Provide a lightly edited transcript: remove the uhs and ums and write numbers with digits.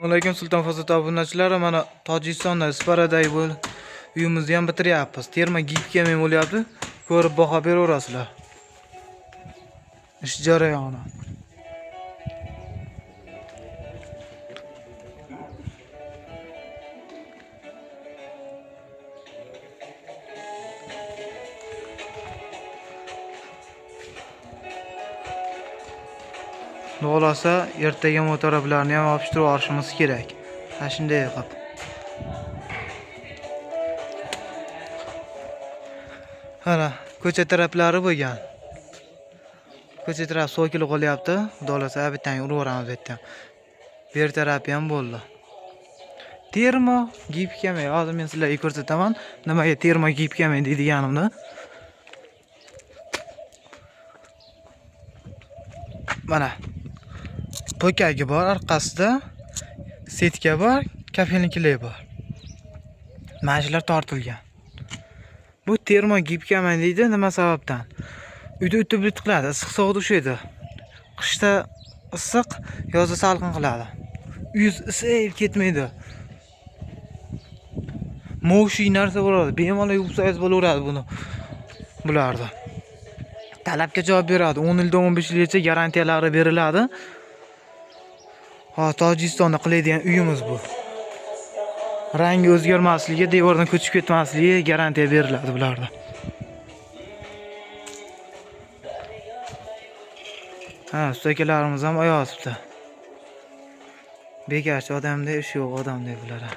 Assalomu alaykum Sulton Fasad obunachilari. Mana Tojikistonda Isparadagi bu uyimizni ham bitiryapmiz. Terma gipkamen bo'lyapti. Ko'rib baho beraverasizlar. Ish jarayoni. Xudo xohlasa ertaga motorlarni ham yopishtirib yuborishimiz kerak. Ha, shunday qilib. Mana ko'cha taraflari bo'lgan. Ko'cha taraf so'kilib qolyapti. Xudo xohlasa bittani urib yuboramiz bu yerdan. Bu yer tarafi ham bo'ldi. Termo gipkame. Hozir men sizlarga ko'rsataman nimaga termo gipkame deydiganimni. Mana po'kagi bor, orqasida setka bor, kafelniklar bor. Mana shular tortilgan. Bu termo gipkaman deydi, nima sababdan? Uyda utublit qiladi, issiq sovuqda ushlaydi. Qishda issiq, yozda salqin qiladi. Uyingiz isib ketmaydi. Moshiy narsa bo'ladi, bemalol yuvsangiz bo'laveradi buni. Bularni. Talabga javob beradi. 10 yildan 15 yilgacha garantiyalari beriladi. Ha, Tojikistonda qiladigan uyimiz bu. Rangi o'zgarmasligi, devordan ko'chib ketmasligi garantiya beriladi bularda. Ha, ustakalarimiz ham oyosibdi. Bekarchi odamda ish yo'q odamda bular.